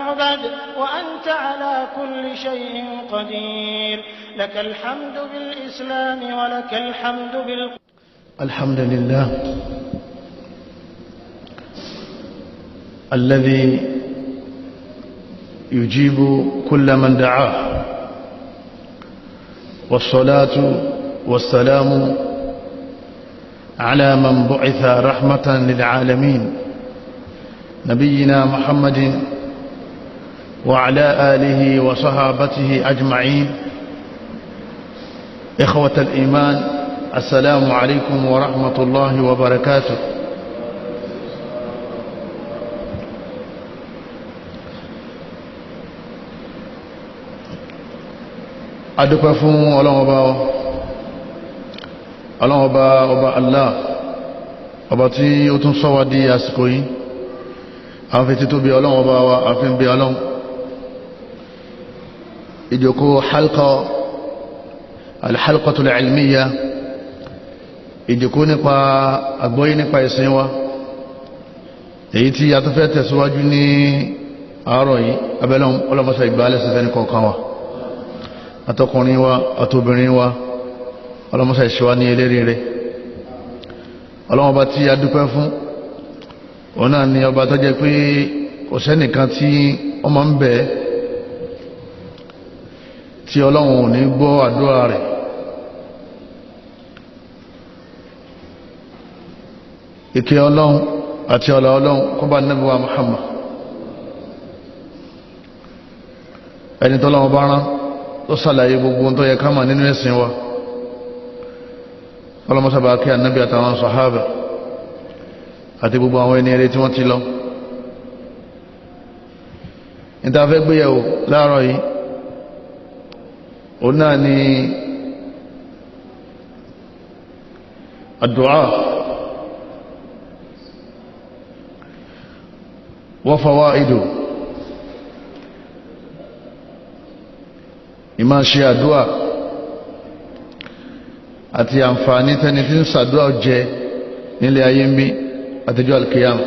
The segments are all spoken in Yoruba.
تعبد وأنت على كل شيء قدير. لك الحمد بالإسلام ولك الحمد الحمد لله الذي يجيب كل من دعاه، والصلاة والسلام على من بعث رحمة للعالمين، نبينا محمد وعلى آله وصحابته أجمعين. إخوة الإيمان، السلام عليكم ورحمة الله وبركاته. Adúpẹ́ fún Ọlọ́run ọba, Ọlọ́run ọba, ọba Allah, ọba tí ó tún sọ wá di àsìkò yìí. A fi títóbi Ọlọ́run ọba wa, a fi ń bí Ọlọ́run. Ìjókòó halqa, alhalqatul ilmiya, ìjókòó nípa àgbọ́yé nípa ìsìn wa, èyí tí a tún fẹ́ tẹ̀síwájú ní àárọ̀ yìí. Abẹ́lẹ́ ọlọ́mọṣẹ́ ìgbàlẹ̀ sẹ́fẹ́ ní kọ̀ọ̀kan wa, àtọkùnrin wa àtobìnrin wa, ọlọ́mọṣẹ́ ìṣẹ́wá ní eléri rẹ̀. Ọlọ́run ọba tí a dúpẹ́ fún, òun náà ni ọba tó jẹ́ pé kò sẹ́nìkan tí ó máa ń bẹ̀ tí Ọlọ́run ò ní gbọ́ àdúrà rẹ̀. Ìkẹ́ Ọlọ́run àti ọlá Ọlọ́run kó bá Nábì wa Muhammad, ẹni tọ́lọ́run bá rán tó sàlàyé gbogbo tó yẹ ká mà nínú ẹ̀sìn wa. Ọlọ́mọsábà kí ànábì àtàwọn sàhábà àti gbogbo àwọn ẹni eré tí wọ́n ti lọ. Níta fẹ́ gbéyẹ̀wò láàárọ̀ yìí, òun náà ni àdúà wa fawaidu. Ìmá ṣe àdúà àti àǹfààní tẹni tí ń ṣàdúà jẹ nílé ayé ń bí àtijọ́ alkiyam.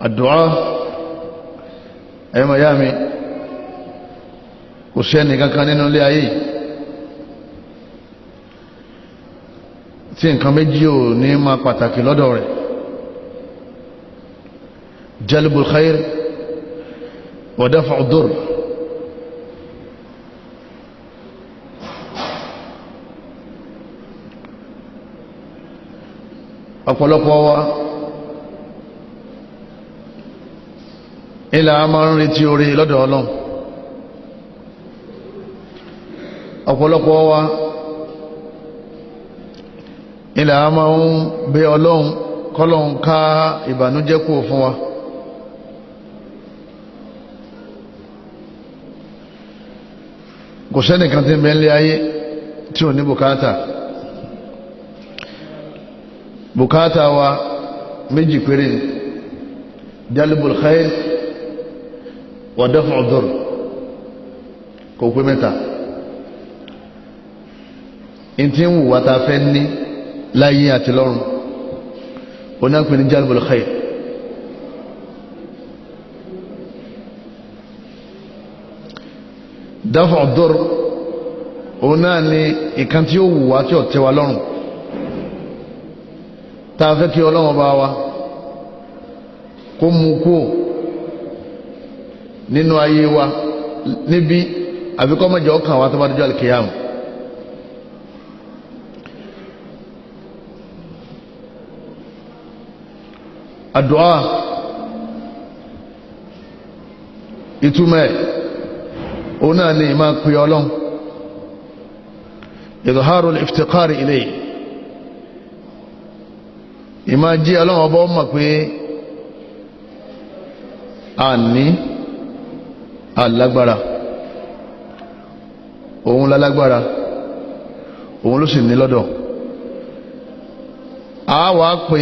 Àdúà, ẹ̀yọ́ mayami, kò sí ẹnì kankan nínú ilé ayé tí nǹkan méjì ò ní máa pàtàkì lọ́dọ̀ rẹ̀: jalbul khair wa daf'u dur. Ọ̀pọ̀lọpọ̀ wa ilẹ̀ a máa ń retí orí lọ́dọ̀ Ọlọ́run. Ọ̀pọ̀lọpọ̀ wa ilẹ̀ a máa ń bẹ Ọlọ́run kọ́lọ́run ká ìbànújẹ́ kúrò fún wa. Kò sẹ́nìkan tí ń bẹ nílé ayé tí ò ní bùkátà. Bùkátà wa méjì péré ni: jalbul khair wa daf'u dur. Kò pé mẹ́ta. Ntí ń wù wá ta fẹ́ ní láyé àti lọ́run, onápè ní jalbul khair. Daf'u dur, òun náà ni ìkan tí ó wù wá tí ó tẹ́ wa lọ́rùn, tá a fẹ́ kí Ọlọ́run bá wa kó mú kú nínú ayé wa níbí, àbí kó má jẹ́ ọkàn wa tó bá dójú àlùkìyámà. Àdúà, ìtumọ̀ ẹ̀ òun náà ni ìmá pè Ọlọ́run, ìdhharu al-iftiqari ilayhi, ìmá jí Ọlọ́run ọba ọmọ pé a ní alágbára, òun lálágbára, òun ló sì ní lọ́dọ̀. A wàá pè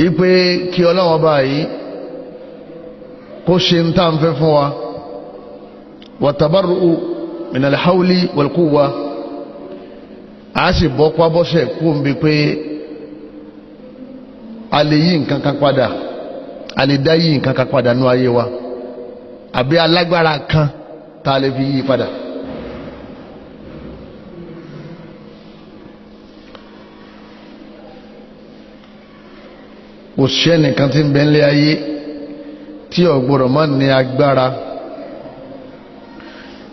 ipe kí Ọlọ́run ọba yìí kó ṣe ń tà ń fẹ́ fún wa, wàtàbárù minal hawli wal quwwa, a sì bọ́ pábọ́sẹ̀ kú ń bi pé a lè yí nǹkan kan padà A lè dá yí nǹkan kan padà nú ayé wa, àbí alágbára kan tá a lè fi yí padà. Kò sẹ́nìkan tí ń bẹ nílé ayé tí ò gbọ́dọ̀ má ní agbára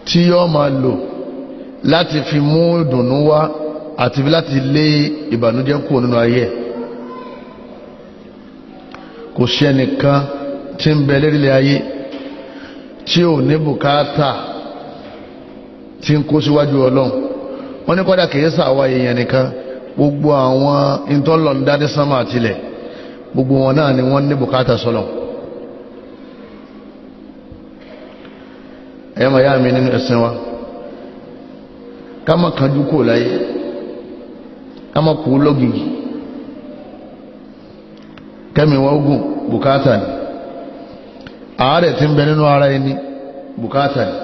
tí yóò máa lò láti fi mú ìdùnnú wá àti láti lé ìbànújẹ́ kúrò nínú ayé ẹ̀. Kò sẹ́nìkan tí ń bẹ lérílẹ̀ ayé tí ò ní bùkátà tí ń kó síwájú Ọlọ́run. Wọ́n ní kọ́dà kìí sàwa èèyàn nìkan, gbogbo àwọn ìtọ́lọ̀ ń dá ní sánmà àtilẹ̀, gbogbo wọn náà ni wọ́n ní bùkátà sọ́lọ̀. Ẹ̀yọ́ màá yá mi nínú ẹ̀sìn wa, ká má kanjú kò láyé, ká má kú lọ́gìgì, kẹ́mi wọ́n gùn bùkátà ni. Àárẹ̀ tí ń bẹ nínú ara ẹni bùkátà ni.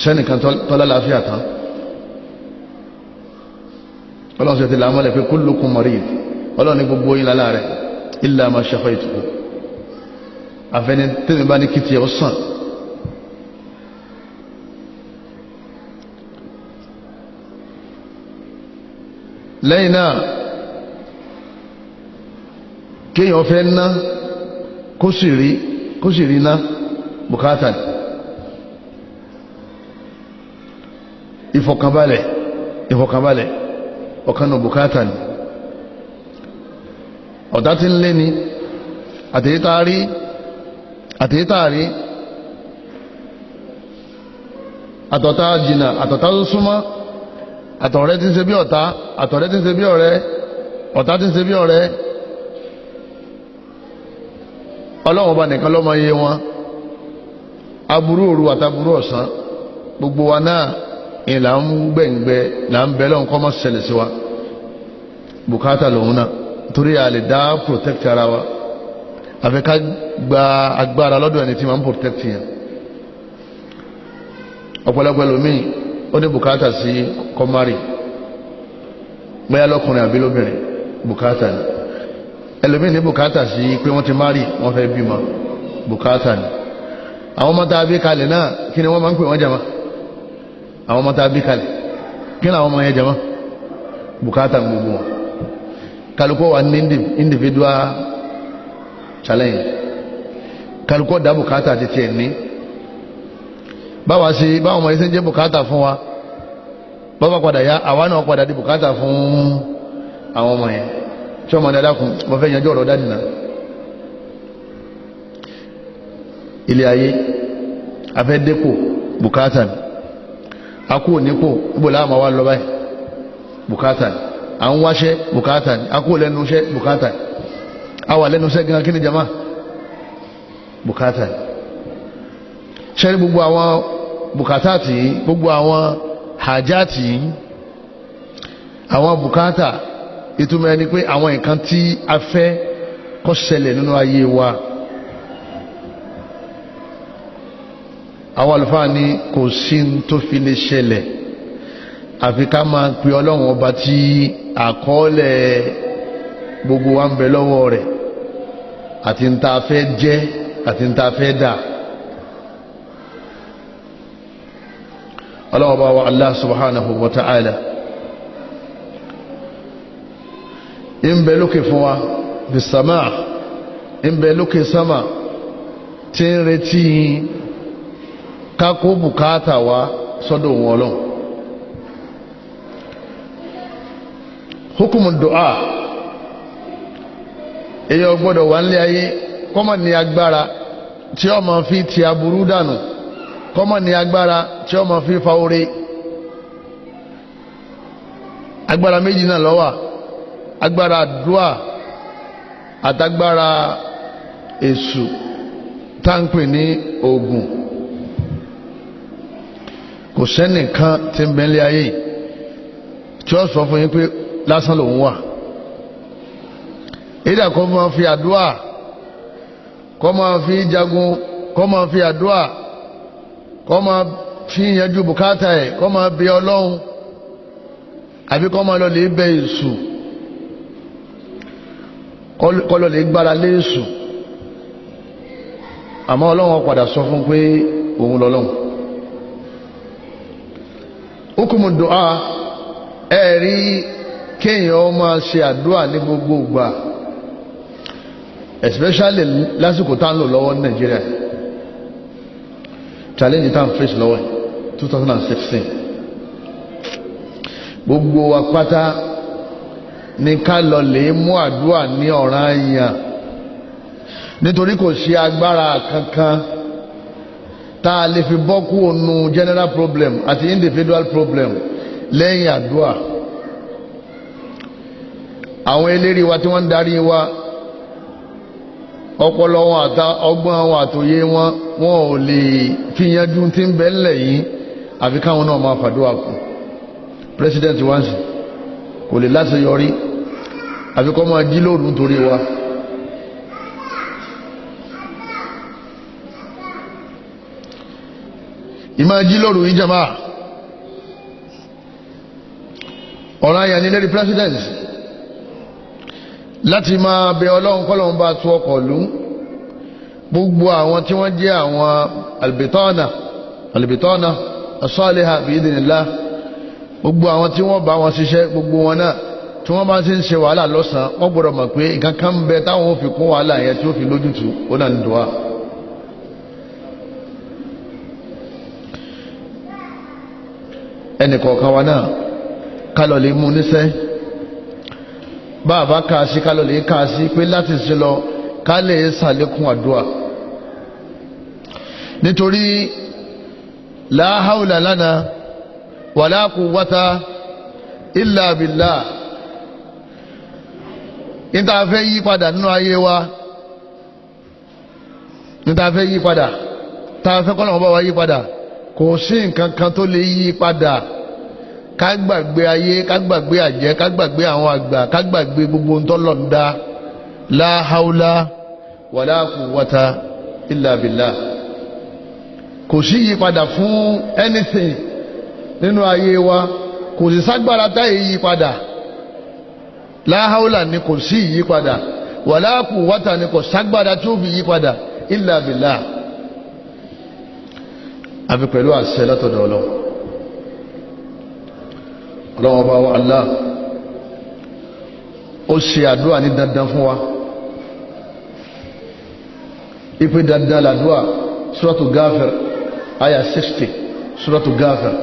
Sẹ́nìkan tọ́lá láàfíà tán. Ọlọ́run ṣe ti làmọ́lẹ̀ pé kullukum marid, Ọlọ́run ní gbogbo yín lálá rẹ̀, illa ma shafaytuhu, àfẹni tẹ́mi bá ní kìtì ẹ̀ ó sàn. Lẹ́yìn náà, kéèyàn fẹ́ ná kó sì rí ná, bùkátà ni. Ìfọ̀kànbalẹ̀ ọ̀kan náà bùkátà ni. Ọ̀tá tí ń lé ni, àtẹ̀yítàrí, àtọ̀tá jìnà, àtọ̀tá tó súnmọ́, àtọ̀rẹ́ tí ń ṣe bí ọ̀tá, àtọ̀rẹ́ tí ń ṣe bí ọ̀rẹ́, ọ̀tá tí ń ṣe bí ọ̀rẹ́, Ọlọ́run ọba nìkan ló mọ iye wọn. Aburú òru àtàburú ọ̀sán, gbogbo wa náà ìlà ń gbẹ̀ngbẹ́ là ń bẹ lọ́n kọ́ mọ́ ṣẹlẹ̀ sí wa. Bùkátà lòun náà, torí a lè dá protect ara wa, àfi ká gba agbára lọ́dọ̀ ẹni tí máa ń protect yẹn. Ọ̀pọ̀lọpọ̀ ẹlòmíì ó ní bùkátà sí kọ́márì, bóyá lọ́kùnrin àbí lóbìnrin, bùkátà ni. Ẹlòmíì ní bùkátà sí pé wọ́n ti márì, wọ́n fẹ́ bímọ, bùkátà ni. Àwọn ọmọ tá a bí kalẹ̀ náà, kí ni wọ́n máa ń pè wọ́n jama? Àwọn ọmọ tá a bí kalẹ̀, kí ni àwọn ọmọ yẹn jama? Bùkátà gbogbo wọn. Kálukú wà ní individual challenge, kálukú dá bùkátà ti tiẹ̀ ní. Báwa ṣe báwọn ọmọ yìí ṣe ń jẹ́ bùkátà fún wa, báwa padà yá, àwa náà padà di bùkátà fún àwọn ọmọ yẹn. Tí ọmọ ní adákun, mo fẹ́ yanjú ọ̀rọ̀ dádì náà. Ilé ayé, afẹ́ dépò, bùkátà ni. Akú ònípò, níbo láàmà wà lọ báyìí? Bùkátà ni. À ń wáṣẹ́, bùkátà ni. Akú lẹ́nu iṣẹ́, bùkátà ni. Àwà lẹ́nu iṣẹ́ gan, kí ni jama? Bùkátà ni. Ṣẹ́rí gbogbo àwọn bùkátà tí, gbogbo àwọn hajati, àwọn bùkátà, ìtumọ̀ ẹni pé àwọn nǹkan tí a fẹ́ kó ṣẹlẹ̀ nínú ayé wa. Àwọn àlùfáà ní kò sí tó fi lè ṣẹlẹ̀ àfi ká máa pe Ọlọ́run ọba tí àkọọ́lẹ̀ gbogbo wa ń bẹ lọ́wọ́ rẹ̀, àti ń ta fẹ́ jẹ́ àti ń ta fẹ́ dà. Ọlọ́run ọba wa Allah subhanahu wa ta'ala ń bẹ lókè fún wa fi sàmà, ń bẹ lókè sàmà tí ń retí kákó bùkátà wa sọ́dọ̀ wọn. Ọlọ́run, hukumu du'a, èyàn gbọ́dọ̀ wà nílé ayé kọ́mọ̀ ní agbára tí ó máa fi ti aburú dànù, kọ́mọ̀ ní agbára tí ó máa fi fa oore. Agbára méjì náà ló wà: agbára àdúà àtagbára èṣù táǹpì ní oògùn. Kò sẹ́nìkan tí ń bẹ nílé ayé tí ó sọ fún yín pé lásán lòun wà. Ìdá kó máa fi àdúà, kó máa fi jagun, kó máa fi àdúà, kó máa fi yanjú bùkátà ẹ̀, kó máa bẹ Ọlọ́run, àbí kó máa lọ lè bẹ èṣù, kó lọ lè gbára lé èṣù. Àmọ́ Ọlọ́run padà sọ fún pé òun lọ́lọ́run. Hukumu du'a, ẹ̀rí kéèyàn máa ṣe àdúrà ní gbogbo ìgbà, especially lásìkò tá ń lò lọ́wọ́ ní Nàìjíríà, challenge tá ń face lọ́wọ́ 2016. Gbogbo wa pátá ní ká lọ lè mú àdúrà ní ọ̀ranyàn, nítorí kò sí agbára kankan tá a lè fi bọ́ kúrò nù general problem àti individual problem lẹ́yìn àdúrà. Àwọn eléri wa tí wọ́n ń darí wa, ọpọlọ wọn àta ọgbọ́n wọn àtòyé wọn, wọn ò lè fi yanjú tí ń bẹ ńlẹ̀ yìí àfi káwọn náà máa fàdúrà kù. President wa sì kò lè láṣeyọrí àfi kó máa jí lóru nítorí wa. Ìmáa jí lóru yìí jàmáà, ọ̀rọ̀ àyàn ní lérí president láti máa bẹ Ọlọ́run kọ́lọ́run bá tú ọkọ̀ lù. Gbogbo àwọn tí wọ́n jẹ́ àwọn albitana albitana asaliha biidinillah, gbogbo àwọn tí wọ́n bá wọn ṣiṣẹ́, gbogbo wọn náà tí wọ́n bá ti ń ṣe wàhálà lọ́sàn-án, wọ́n gbọ́dọ̀ mọ̀ pé nǹkan kan ń bẹ táwọn ò fi kún wàhálà yẹn tí ó fi lójútùú, ó náà ń dùn á. Ẹnì kọ̀ọ̀kan wa náà kálọ̀ lè mú níṣẹ́, báàbá káàsí kálọ̀ lè káàsí pé láti ṣe lọ ká lè ṣàlékún àdúrà, nítorí la hawla lana wala quwwata illa billah. Níta fẹ́ yí padà nínú ayé wa, níta fẹ́ yí padà, tá a fẹ́ kọ́ lọ́wọ́ bá wa yí padà, kò sí nǹkan kan tó lè yí padà. Ká gbàgbé ayé, ká gbàgbé àjẹ́, ká gbàgbé àwọn àgbà, ká gbàgbé gbogbo ntọ́lọ́ndá. La hawla wala quwwata illa billah. Kò sí yípadà fún anything nínú ayé wa, kò sí ságbára táyé yípadà. La hawla ni kò sí yípadà, wala quwwata ni kò ságbára tí ó fi yípadà, illa billah, àfi pẹ̀lú àṣẹ látọ̀dọ̀ Ọlọ́run. Ọlọ́run ọba wa Allah ó ṣe àdúrà ní dandan fún wa, ipe dandan làdúrà. Suratu Ghafir aya 60, Suratu Ghafir.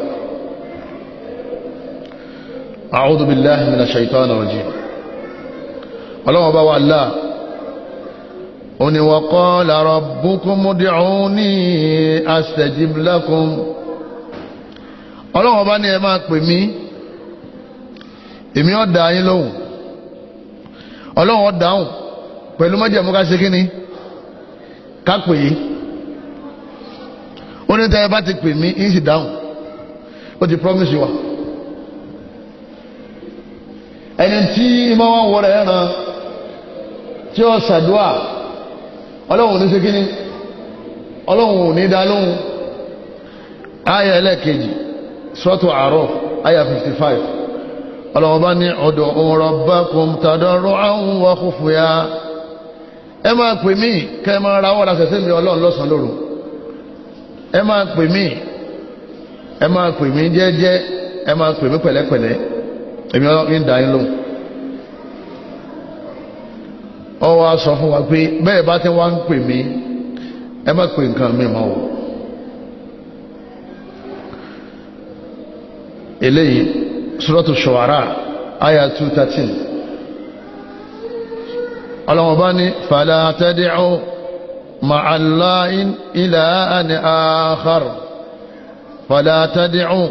A'udhu billahi minash shaitani rajim. Ọlọ́run ọba wa Allah ó ní wa qala rabbukum ud'uni astajib lakum. Ọlọ́run ọba ní ẹ máa pè mí, èmi ó dá yín lóhùn. Ọlọ́run ó dáhùn pẹ̀lú májẹ̀mú ká ṣe kíni, ká pè é. Ó ní tẹ́ ẹ bá ti pè mí, yín sì dáhùn. Ó ti promise wa. Ẹni tí ìmọ̀ wọn wọ rẹ̀ ràn tí ó ṣàdúà, Ọlọ́run ò ní ṣe kíni, Ọlọ́run ò ní dá lóhùn. Aya ẹlẹ́ẹ̀kejì, Suratu A'raf aya 55. Ọlọ́run bá ní ud'u rabbakum tadarru'an wa khufya. Ẹ máa pè mí kẹ́ ẹ máa rawọ́ ra sẹ̀sẹ̀ mi Ọlọ́run lọ́sàn-án lóru. Ẹ máa pè mí, ẹ máa pè mí jẹ́jẹ́, ẹ máa pè mí pẹ̀lẹ́pẹ̀lẹ́, èmi Ọlọ́run ń dá yín lóhùn. Ó wá sọ fún wa pé bẹ́ẹ̀ bá ti wá ń pè mí, ẹ má pè nǹkan mi mọ́ o. Eléyìí Suratu Shu'ara aya 213. Ọlọ́run bá ní fala tad'u ma'allahi ilahan akhar, fala tad'u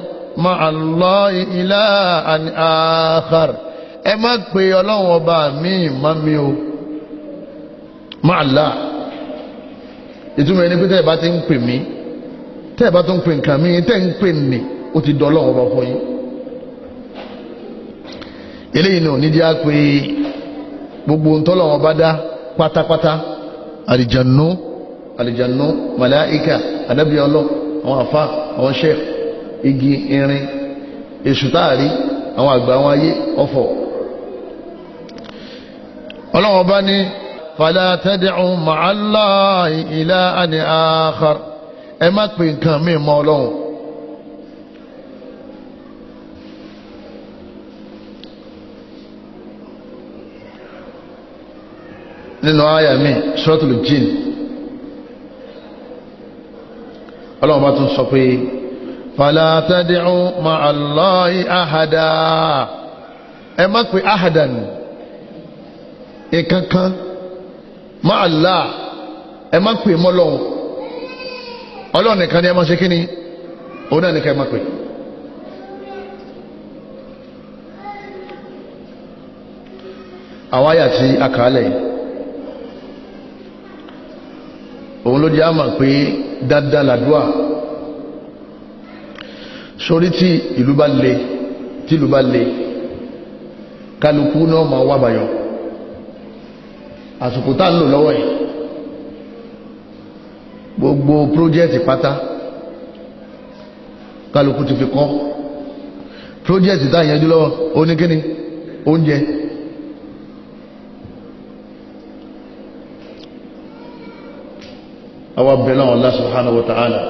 ma'allahi ilahan akhar. Ẹ má pè Ọlọ́run ọba mi má mi o, ma'allah. Ìtumọ̀ ẹni pé tẹ́ ẹ bá ti ń pè mí, tẹ́ ẹ bá tó ń pè nǹkan mi, tẹ́ ń pè ní, ó ti dọ̀ Ọlọ́run ọba fún yín. Eléyìí ni òní jẹ́ pé gbogbo ntọ́lọ́wọ́n bá dá pátápátá, àlìjànú, àlìjànú, màláíkà, ànábì Ọlọ́run, àwọn àfa, àwọn sheikh, igi, irin, èṣù táàrí, àwọn àgbà àwọn ayé, ọ̀fọ̀. Ọlọ́run bá ní fala tad'u ma'a Allahi ilahan akhar. Ẹ má pè nǹkan mí mọ́ Ọlọ́run. Nínú àyà mi, Suratul Jinn, Ọlọ́run bá tún sọ pé fala tad'u ma'a Allahi ahada. Ẹ má pè ahadan, ìkankan, ma'a Allah, ẹ má pè mọ́ Ọlọ́run. Ọlọ́run nìkan ni ẹ má ṣe kíni, òun náà nìkan ẹ má pè. Àwọn àyà tí a kà á lẹ̀ yìí, òun ló jẹ́ àmà pé dáadáa làdúà. Sórí tí ìlú bá le, tí ìlú bá le, kálukú náà máa wá bàyọ̀. Àsìkò tá ń lò lọ́wọ́ yìí, gbogbo pírójẹ́tì pátá kálukú ti fi kọ́. Pírójẹ́tì tá ìyẹn lọ́wọ́ oníkíní oúnjẹ. Àwọn abẹ́lẹ́ Allah subhanahu wa ta'ala,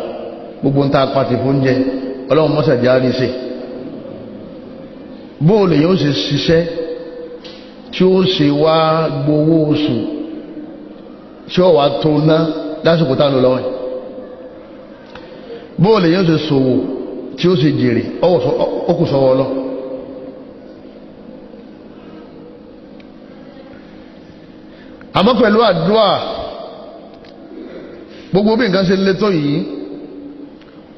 gbogbo ń ta pàtì fún oúnjẹ, Ọlọ́run mọ́sà járí sí. Bóòlù yóò ṣe ṣiṣẹ́ tí ó ṣe wá gbowó oṣù tí ó wà tó ná lásìkò tá ń lò lọ́wọ́ yìí. Bóòlù yóò ṣe ṣòwò tí ó ṣe jèrè, ó kù sọ́wọ́ ọlọ́. Àmọ́ pẹ̀lú àdúrà, gbogbo bí nǹkan ṣe lé tó yìí,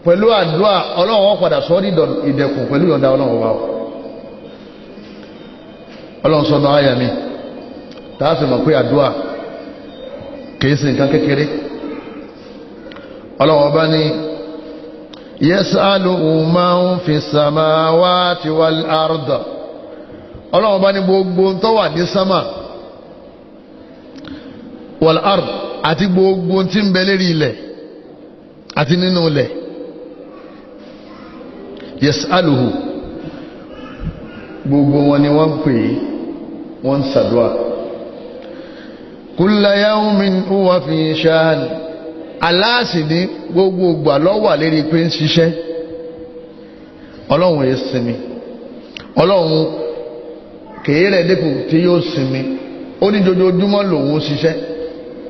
pẹ̀lú àdúrà Ọlọ́run ó padà sọ ní ìdẹ̀kùn pẹ̀lú ìyọ̀ǹda Ọlọ́run wa. Ọlọ́run sọnù àyà mi tá a sì mọ̀ pé àdúrà kìí ṣe nǹkan kékeré. Ọlọ́run ọba ní yas'aluhu man fi samawati wal ard. Ọlọ́run ọba ní gbogbo tó wà ní sámà wal ard àti gbogbo tí ń bẹ lérí ilẹ̀ àti nínú ilẹ̀, yas'aluhu, gbogbo wọn ni wọ́n ń pè é, wọ́n ń sàdúà. Kulla yawmin huwa fi sha'n. Aláàsì ní gbogbo ìgbà ló wà lérí pé ń ṣiṣẹ́. Ọlọ́run yìí sinmi, Ọlọ́run kèé rẹ̀ dẹ́kun tí yóò sinmi. Ó ní jojoojúmọ́ lòun ṣiṣẹ́.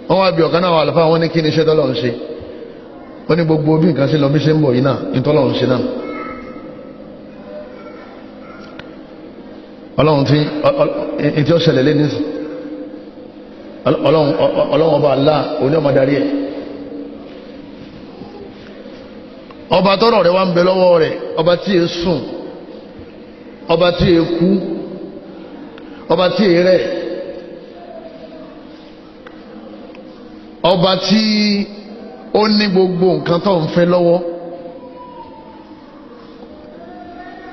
Wọ́n wá bí ọ̀kan náà wà lọ́fà, wọ́n ní kí ni iṣẹ́ tọ́lọ́run ṣe. Ó ní gbogbo bí nǹkan ṣe lọ bí ṣe ń bọ̀ yìí náà ní tọ́lọ́run ṣe náà. Ọlọ́run tí tí ó ṣẹlẹ̀ lé nísì, Ọlọ́run ọba Allah òní ọmọ darí ẹ̀. Ọba tọ́rọ̀ rẹ̀ wá ń bẹ lọ́wọ́ rẹ̀, ọba tí è sùn, ọba tí è kú, ọba tí è rẹ̀, ọba tí ó ní gbogbo nǹkan tó ń fẹ́ lọ́wọ́,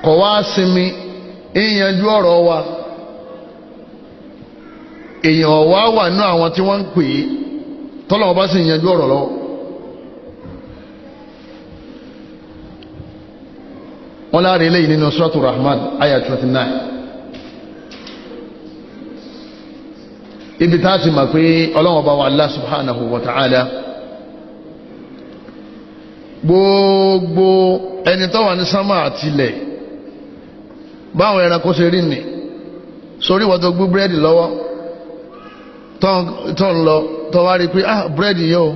kò wá sinmi ìyànjú ọ̀rọ̀ wa. Èèyàn wá wà nínú àwọn tí wọ́n ń pè é, tọ́lọ́wọ́ bá sì yanjú ọ̀rọ̀ lọ́wọ́. Wọ́n láàrin eléyìí nínú Suratu Rahman aya 29, ibi tá a ti mọ̀ pé Ọlọ́run bá wa Allah subhanahu wa ta'ala, gbogbo ẹni tó wà ní sánmà àtilẹ̀, báwọn ẹranko ṣe rí ni. Sórí wọ́n tó gbé búrẹ́dì lọ́wọ́ tó ń lọ, tó wá rí pé ah, búrẹ́dì yóò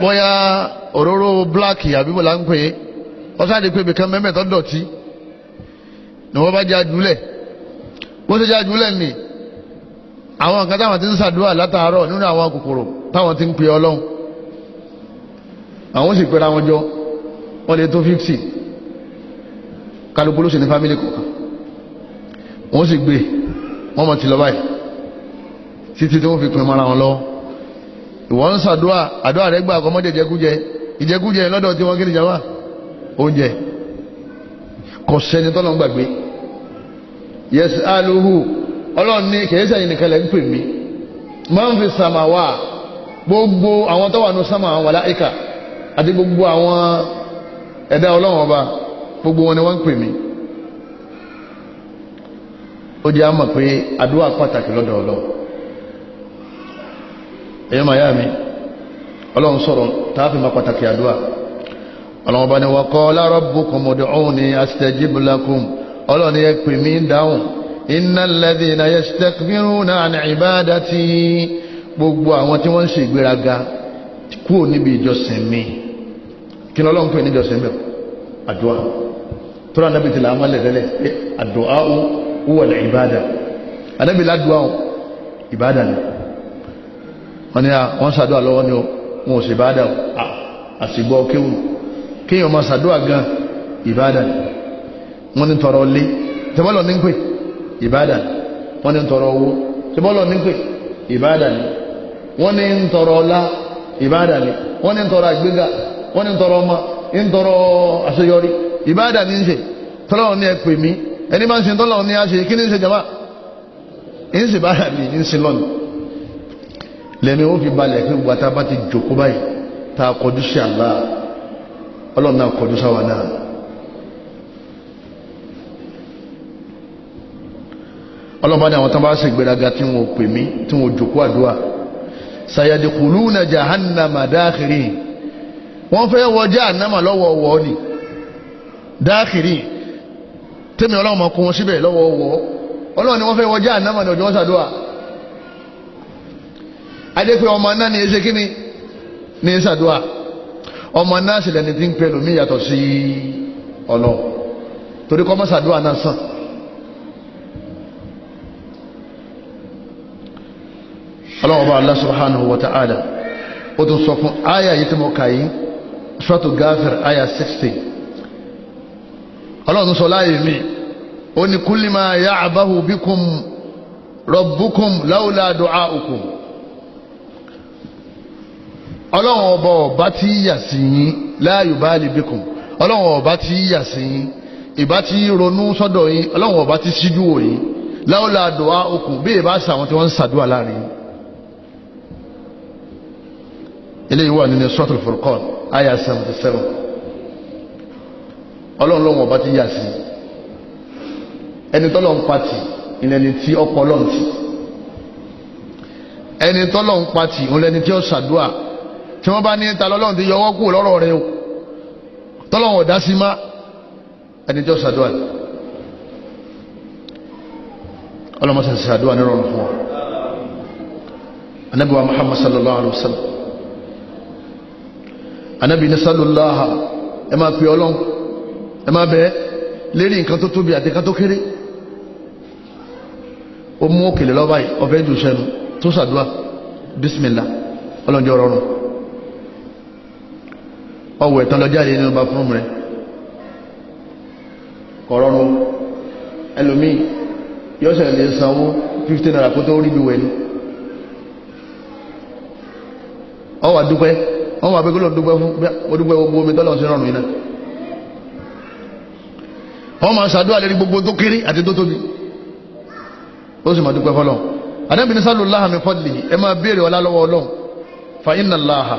bóyá òróró bíláàkì àbí bó la ń pè é, wọ́n sáré pé ibìkan mẹ́mẹ́ tó dọ̀tí ni wọ́n bá já jùlẹ̀. Bó ṣe já jùlẹ̀ ni àwọn nǹkan táwọn ti ń ṣàdúrà látàárọ̀ nínú àwọn kòkòrò táwọn ti ń pè Ọlọ́run, àwọn sì pera wọn jọ, wọ́n lè tó 50, kálukú ló sì ní fámílì kọ̀ọ̀kan, wọ́n sì gbé wọ́n mọ̀ ti lọ báyìí títí tí wọ́n fi pin mara wọn lọ. Ìwọ ń ṣàdúrà, àdúrà rẹ gbà kọ́ mọ́jẹ jẹkújẹ, ìjẹkújẹ lọ́dọ̀ tí wọ́n kí ni jama oúnjẹ. Kò sẹ́ni tọ́lọ́ ń gbàgbé. Yas'aluhu, Ọlọ́run ní kìí sẹ́yìn nìkan lẹ́ ń pè mí, man fi sàmàwà, gbogbo àwọn tó wà ní sàmà, àwọn màláíkà àti gbogbo àwọn ẹ̀dá Ọlọ́run ọba, gbogbo wọn ni wọ́n ń pè mí. Ó jẹ́ àmọ̀ pé àdúrà pàtàkì lọ́dọ̀ Ọlọ́run. Ẹ̀yọ́ màá yá mi, Ọlọ́run sọ̀rọ̀ tààfin ma pàtàkì àdúrà. Ọlọ́run bá ní wa qala rabbukum ud'uni astajib lakum. Ọlọ́run ni ẹ pè mí dáhùn. Innal ladhina yastakbiruna an ibadati, gbogbo àwọn tí wọ́n ń ṣe ìgbéraga kúrò níbi ìjọsìn mi. Kí ni Ọlọ́run pè ní ìjọsìn mi? Àdúrà. Tó rà nábì tí làá mọ́lẹ̀ tẹ́lẹ̀ pé àdúà huwa al-ibada. Ànábì ládùá ìbádà ni. Wọ́n ní wọ́n ṣàdúà lọ́wọ́ ni wọn ò sì ìbádà àsìgbọ́ kéwù. Kéèyàn máa ṣàdúà gan ìbádà ni. Wọ́n ní tọrọ lé tẹ́bọ́lọ̀ ní pè ìbádà ni. Wọ́n ní tọrọ owó tẹ́bọ́lọ̀ ní pè ìbádà ni. Wọ́n ní tọrọ ọlá ìbádà ni. Wọ́n ní tọrọ àgbéga, wọ́n ní tọrọ ọmọ, ń tọrọ àṣeyọrí, ìbádà ní ń ṣe. Tọ́lọ́run ní ẹ pè mí. Ẹni máa ń ṣe tọ́lọ́run ní a ṣe, kí ní ń ṣe jama? Ń ṣe bára mi, ń ṣe lọ́nà. Lẹ́mi ó fi balẹ̀ pé gbogbo àtàbá ti jòkó báyìí tá a kọjú sí Allah, Ọlọ́run náà kọjú sáwà náà. Ọlọ́run bá ní àwọn tán bá ṣe ìgbéraga tí wọn ò pè mí, tí wọn ò jòkó àdúrà, sayadkhuluna jahannama dakhirin, wọ́n fẹ́ wọ jahannama lọ́wọ́ wọ́ ni dakhirin. Tẹ́mi Ọlọ́run máa kó wọn síbẹ̀ lọ́wọ́ wọ́. Ọlọ́run ni wọ́n fẹ́ wọ jahannama ní ọjọ́ wọn ṣàdúrà. Adé pé ọmọ náà ní ẹsẹ̀ kíni ní ṣàdúrà. Ọmọ náà sì lẹni tí ń pẹ̀lú mí yàtọ̀ sí Ọlọ́run, torí kọ́ mọ́ ṣàdúrà náà sàn. Ọlọ́run ọba Allah subhanahu wa ta'ala ó tún sọ fún àyà yìí tí mo kà yìí, Suratu Ghafir àyà 60. Ọlọ́run sọ láàyè mi, ó ní kulli ma ya'bahu bikum rabbukum lawla du'a'ukum. Ọlọ́run ọba ọba tí yà sí yín, la yubali bikum. Ọlọ́run ọba tí yà sí yín, ìbá tí ronú sọ́dọ̀ yín, Ọlọ́run ọba tí síjú wò yín, lawla du'a'ukum, bí ìbá sàwọn tí wọ́n ń sàdúrà láàrin yín. Eléyìí wà nínú Suratul Furqan àyà 77. Ọlọ́run lọ́wọ́ ọba ti yà sí ẹni tọ́lọ́ ń pati, ìlẹ́ni tí ọ̀pọ̀ ọlọ́run ti. Ẹni tọ́lọ́ ń pati ìlẹ́ni tí ó ṣàdúà. Tí wọ́n bá ní ta lọ́lọ́run ti yọwọ́ kúrò lọ́rọ̀ rẹ o, tọ́lọ́run ọ̀dá sí má, ẹni tí ó ṣàdúà. Ọlọ́mọṣẹ́ ṣàdúà nírọ̀rùn fún wa. Ànábì wa Muhammad sallallahu alaihi wa sallam, Ànábì ní sallallahu, ẹ máa pè Ọlọ́run, ẹ máa bẹ̀ lérí nǹkan tó tóbi àti nǹkan tó kéré. Ó mú òkèlè lọ́ba yìí, ọ̀fẹ́ jù sẹ́nu tó sàdúrà bísímìlá, ọlọ́njọ́ rọrùn. Ọwọ́ ẹ̀tàn lọ́jáde nínú bá fún rẹ̀ kọ̀ rọrùn. Ẹlòmíì yóò ṣẹlẹ̀ lè sanwó 15 naira kó tó rí bí wẹ̀ ni. Ọwọ́ àdúpẹ́, wọ́n wà pé kí ló ń dúpẹ́ fún, ó dúpẹ́ gbogbo omi tọ́lọ̀ sí rọrùn iná. Wọ́n máa ṣàdúrà lérí gbogbo tó kéré àti tó tóbi, ó sì máa dúpẹ́ fọlọ́n. Ànábì ní sallallahu min fadlihi, ẹ máa béèrè ọlá lọ́wọ́ Ọlọ́run. Fa inna Allaha,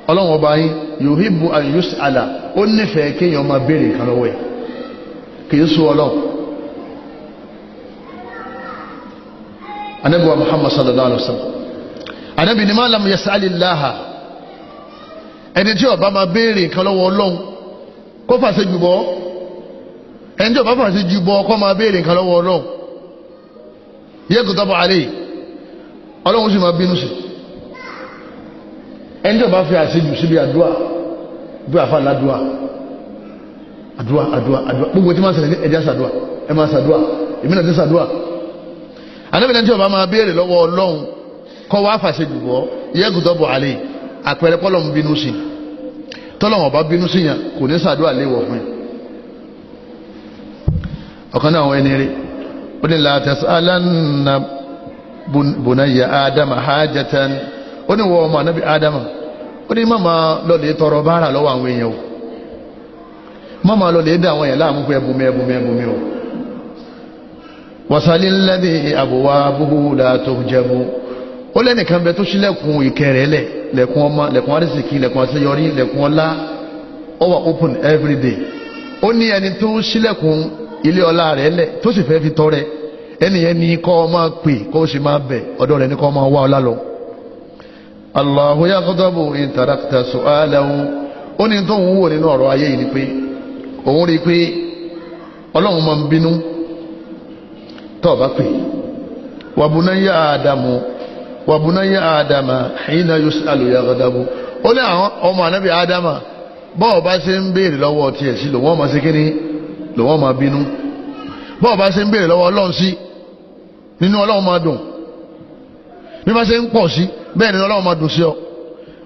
Ọlọ́run ọba yín, yuhibbu an yus'ala, ó nífẹ̀ẹ́ kéèyàn máa béèrè kan lọ́wọ́ ẹ̀, kì í sú Ọlọ́run. Ànábì wa Muhammad sallallahu alaihi wa sallam, Ànábì ní ma lam yas'alillaha, ẹni tí ó bá máa béèrè nǹkan lọ́wọ́ Ọlọ́run kó fàṣẹ jùbọ́. Ẹni tí ó bá fàṣẹ jùbọ́ kó máa béèrè nǹkan lọ́wọ́ Ọlọ́run, yẹ kò tọ́pọ̀ àlẹ́ Ọlọ́run sì máa bínú sí. Ẹni tí ó bá fi àṣejù síbi àdúà, bí àfa ládùà, àdúà àdúà àdúà, gbogbo tí máa ṣẹlẹ̀ ní ẹja sàdúà, ẹ máa sàdúà, èmi náà ti sàdúà. Ànábì tí ó bá máa béèrè lọ́wọ́ Ọlọ́run kó wá fàṣẹ jùbọ́, yẹ kò tọ́pọ̀ àlẹ́, àpẹẹrẹ pọ́lọ̀ ń bínú sí. Tọ́lọ̀wọ̀n bá bínú sí yàn kò ní sàdúrà léwọ̀ fún yàn. Ọ̀kan náà àwọn ẹni rí ó ní la tas'alanna bunayya ádámà hajatan. Ó ní wọ́n ọmọ anábì ádámà, ó ní má máa lọ́lẹ̀ tọrọ báárà lọ́wọ́ àwọn èèyàn o, má máa lọ́lẹ̀ dá àwọn èèyàn láàmú pé ẹbùnmi ẹbùnmi ẹbùnmi o. Wasalilladhi abwabuhu la tuhjabu. Ó lẹ́nìkan bẹ tó ṣílẹ̀kùn ìkẹrẹ lẹ̀, lẹ̀kùn ọmọ, lẹ̀kùn arísìkí, lẹ̀kùn àṣeyọrí, lẹ̀kùn ọlá, ó wà open every day. Ó ní ẹni tó ṣílẹ̀kùn ilé ọlá rẹ̀ lẹ̀ tó sì fẹ́ fi tọrẹ, Ẹnìyẹn ní kọ́ ọ máa pè kó o sì máa bẹ̀, ọ̀dọ̀ rẹ̀ ní kọ́ ọ máa wá ọ lálọ́. Allahu yaghdabu in tarakta su'alahu. Ó ní tó ń wò nínú ọ̀rọ̀ ayé yìí ni pé òun rí i pé Ọlọ́run máa ń bínú tó o bá pè. Wa bunayya Ádámù wa bunayya Ádámà hina yus'alu yaghdabu. Ó ní àwọn ọmọ ànábì Ádámà bọ́ọ̀ bá ṣe ń béèrè lọ́wọ́ tiẹ̀ sí lòun ọmọ ṣe kíní lòun ọmọ bínú. Bọ́ọ̀ bá ṣe ń béèrè lọ́wọ́ Ọlọ́run sí nínú Ọlọ́run máa dùn. Bí bá ṣe ń pọ̀ sí bẹ́ẹ̀ ni Ọlọ́run máa dùn sí ọ.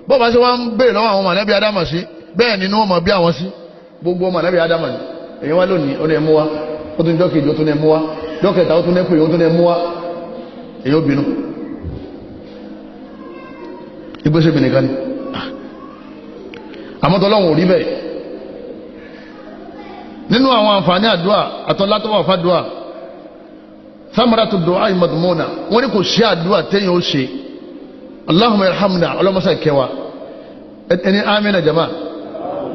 Bọ́ọ̀ bá ṣe wá ń béèrè lọ́wọ́ àwọn ọmọ ànábì Ádámà sí bẹ́ẹ̀ ni wọ́n máa bí àwọn sí. Gbogbo ọmọ ànábì Ádámà ni èyí wá lónìí ó ní ẹmú wá, ó tún jọ́kejì ó tún ní ẹmú wá, jọ́kẹta ó tún ní ẹpè ó tún ní ẹmú wá, èyí ó bínú. Ìgbésẹ̀ mi nìkan ni àmọ́ tọ́lọ́run ò rí bẹ́ẹ̀. Nínú àwọn àǹfààní àdúrà àtọ́látọ́wà fàdúrà, samaratu du'a madmuna, wọ́n ní kò sí àdúrà téèyàn ó ṣe. Allahumma irhamna, ọlọ́mọṣà kẹwàá ẹni amínà jama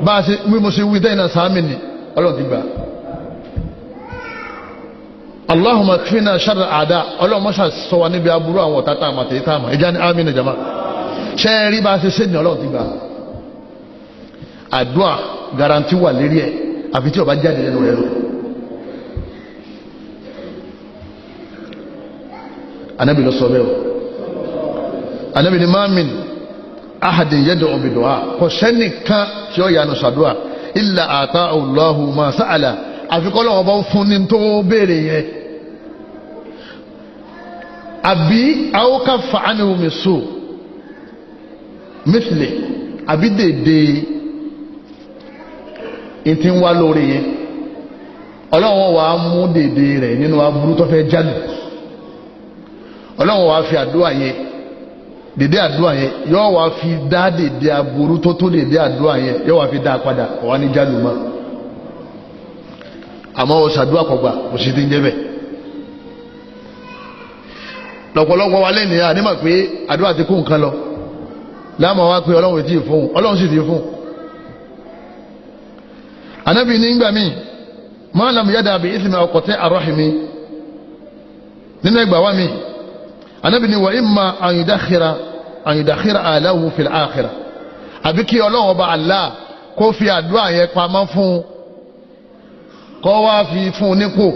bá a ṣe wí mo ṣe wí tẹ́yìn náà sàmì ni Ọlọ́run ti gbà. Allahumma kfina sharra àdá, ọlọ́mọṣà sọ wa níbi aburú àwọn ọ̀tá tá a mà tèyí tá a mà ìjà ní amínà jama. Ṣé ẹ rí bá a ṣe ṣe ní Ọlọ́run ti gbà. Àdúà garanti wà lérí ẹ àfi tí ó bá jáde lẹ́nu rẹ̀ lọ. Anabi ló sọ bẹ́ẹ̀ o. Anabi ni mamin ahadin yad'u bi du'a, kò sẹ́nìkan tí ó yanu sàdúà illa ata'u Allahu ma sa'ala, àfi kọ́ lọ́wọ́ bá fún ní tó béèrè yẹn. Àbí aw kaffa anhu min su mithli, àbí dèdè ìtí ń wá lórí yẹn, Ọlọ́run wàá mú dèdè rẹ̀ nínú aburú tó fẹ́ jáde. Ọlọ́run wàá fi àdúrà yẹn, dèdè àdúrà yẹn yóò wàá fi dá dèdè aburú tó tó dèdè àdúrà yẹn yóò wàá fi dá padà, wàá ní jáde mọ́. Àmọ́ o ṣàdúrà kọ̀gbà kò sí ti ń jẹ́ bẹ́ẹ̀. Lọ́pọ̀lọpọ̀ wa lẹ́nu yà nímọ̀ pé àdúrà ti kó nǹkan lọ, láàmú wa pé Ọlọ́run ti fún un, Ọlọ́run sì ti fún un. Anabi ní ngbà míì máa lam yada bi ithmi aw qati' arrahimi, nínú ẹgbàá wa mi anabi ní wa imma an yudakhira alahu fil akhirah, àbí kí Ọlọ́run ọba Allah kó fi àdúrà yẹn pamọ́ fún un, kó wá fi fún un nípò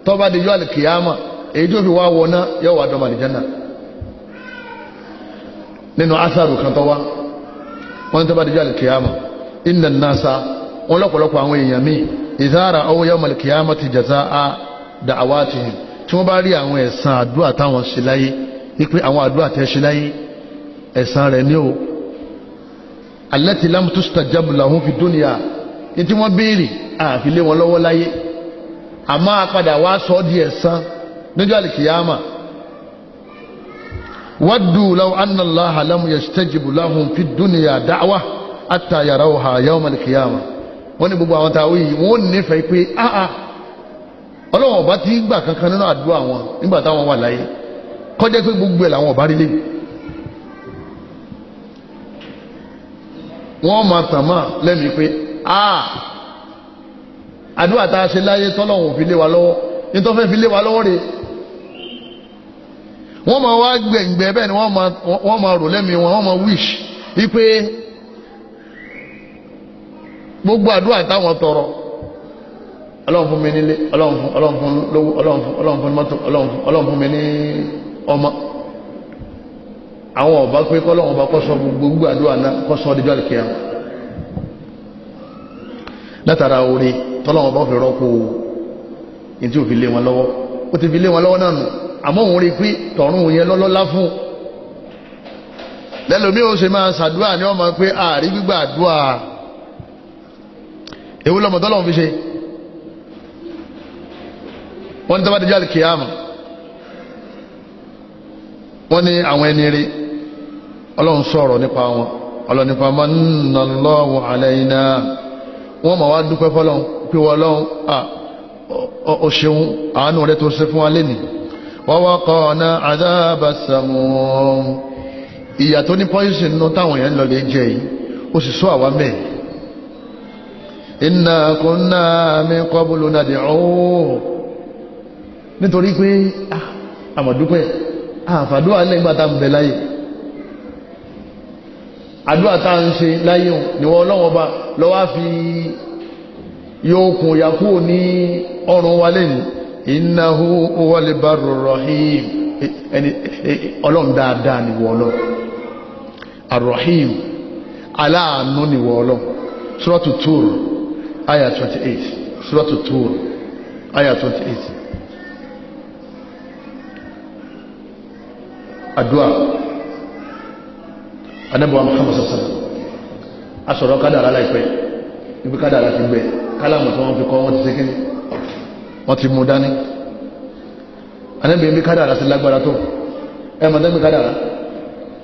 tó bá di yọ àlùkìyàmà, èyí tó fi wá wọná yóò wá dọ́mọ àlìjánà. Nínú asaru kan tó wá wọ́n tó bá di yọ àlùkìyàmà, inna an-nasa, wọn lọ́pọ̀lọpọ̀ àwọn èèyàn míì ìzára ọwọ́ yawmal qiyamati jazaa da'awatihim, tí wọ́n bá rí àwọn ẹ̀san àdúrà táwọn ṣe láyé, wípé àwọn àdúrà tẹ́ ṣe láyé ẹ̀san rẹ̀ ní o, allati lam tustajab lahum fi dunya, ní tí wọ́n béèrè àfi lé wọn lọ́wọ́ láyé, àmọ́ àpadà wá sọ ọ́ di ẹ̀san níjọ́ àlìkìyàmà. Waddu law anna Allaha lam yastajib lahum fi dunya da'wa hatta yarawha yawmal qiyamah. Wọ́n ní gbogbo àwọn táwọn yìí wọ́n nífẹ̀ẹ́ pé áá Ọlọ́run ọba ti gbà kankan nínú àdúrà wọn nígbà táwọn wà láyé, kọjá pé gbogbo ẹ̀ làwọn ọba rí lé. Wọ́n máa tàn máa lẹ́mìí pé áá àdúrà tá a ṣe láyé tọ́lọ́run ò fi lé wa lọ́wọ́, nítorí fẹ́ fi lé wa lọ́wọ́ rè. Wọ́n máa wá gbẹ̀ngbẹ̀ bẹ́ẹ̀ ni wọ́n máa rò lẹ́mìí wọn, wọ́n máa wish wípé gbogbo àdúrà táwọn tọrọ, Ọlọ́run fún mi nílé, Ọlọ́run fún lówó, Ọlọ́run fún mọ́tò, Ọlọ́run fún mi ní ọmọ. Àwọn ọba pé kọ́lọ́run ọba kọ́sọ gbogbo àdúrà náà kọ́sọ ọdíjọ́ àlùkìyà látara orí tọ́lọ́run ọba fi rọ́pò ní tí ò fi lé wọn lọ́wọ́. Ó ti fi lé wọn lọ́wọ́ náà nù, àmọ́ òun rí i pé tọ̀run yẹn lọ́lọ́lá fún lẹ́lòmíì ó ṣe máa ṣàdúrà ní ọmọ pé ààrí gbígbà àdúrà ewu lọmọ tọ́lọ́run fi ṣe. Wọ́n ní tọ́ba díjà kìámù, wọ́n ní àwọn ẹni rí Ọlọ́run sọ̀rọ̀ nípa wọn, Ọlọ́run nípa manallahu alayna, wọ́n máa wá dúpẹ́ fọlọ́run pé wọ́n lọ́run ó ṣeun àánú rẹ tó ṣe fún wa lẹ́nìí. Wa waqana adhaba samum, ìyà tó ní pọ́ìsì nínú táwọn èèyàn lọ lè jẹ yìí ó sì sọ àwa mẹ́ẹ̀. Inna kunna min qablu nad'uhu, Nítorí pé àmọ̀dúpẹ́ àfàdúrà lẹ́gbà tá ń bẹ láyé. Àdúrà tá ń ṣe láyé ni wọ́n Ọlọ́run Ọba lọ́wọ́ fi yóò kùn yà kúrò ní ọrùn wa lẹ́nu. Innahu huwal barur rahim. Ẹni Ọlọ́run dáadáa ni wọ́n Ọlọ́run, arrahim aláàánú ni wọ́n Ọlọ́run. Suratu Tur aya 28. Suratu Tur aya 28. Àdúà Ànábì wa Muhammad sallallahu asọ̀rọ̀ kádàrá láìpẹ́, ibi kádàrá ti gbẹ kálámù tí wọ́n fi kọ́ wọ́n ti ṣe kíní, wọ́n ti mú dání. Ànábì ibi kádàrá ti lágbára tó ẹ mọ̀ dẹ́gbẹ́ kádàrá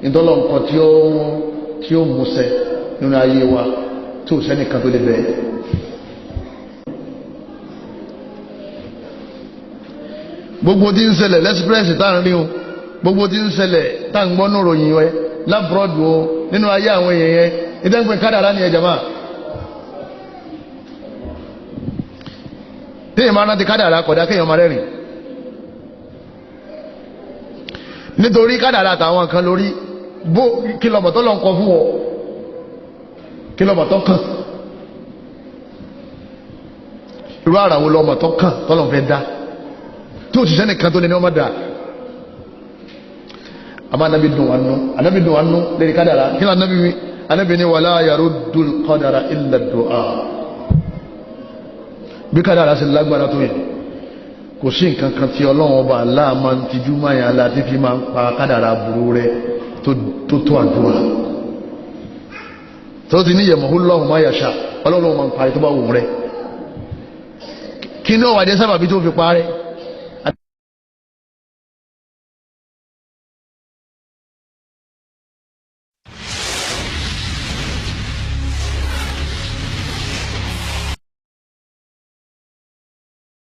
ìtọ́lọ̀ nǹkan tí ó múṣẹ nínú ayé wa tí ò sẹ́nìkan tó lè bẹ̀ẹ́. Gbogbo tí ń ṣẹlẹ̀ lẹ́sìpírẹ́sì tá à ń rí o, gbogbo tí ń ṣẹlẹ̀ tá à ń gbọ́ ní ròyìn rẹ lábúrọ́dù o, nínú ayé àwọn èèyàn yẹn, ìdẹ́gbẹ́ kádàrá ni ẹ̀jẹ̀ máa. Téèyàn máa rántí kádàrá kódà kéèyàn máa rẹ́rìn. Nítorí kádàrá àtàwọn kan lórí bó kìlọ̀mọ̀ tó lọ ń kọ fún ọ, kìlọ̀mọ̀ tó kàn. Irú àrà wo lọmọ tó kàn tọ́lọ̀ fẹ́ dá tí òṣìṣẹ́ nìkan tó lè ní ọmọ dáa. Àmọ́ anabi dùn wà nù, anabi dùn wà nù lórí kádàrá. Kí ni anabi wí? Anabi ní wala yaruddul qadara illa du'a. Bí kádàrá ṣe lágbára tó yẹ, kò sí nǹkan kan tí Ọlọ́run Ọba Allah máa ń tijú máa yàn án láti fi máa ń pa kádàrá burú rẹ tó tó àdúrà. Tó ti ní yamhullahu ma yasha, Ọlọ́run máa ń parí tó bá wù rẹ. Kí ni ó wà dé sábàbí tó fi parẹ́?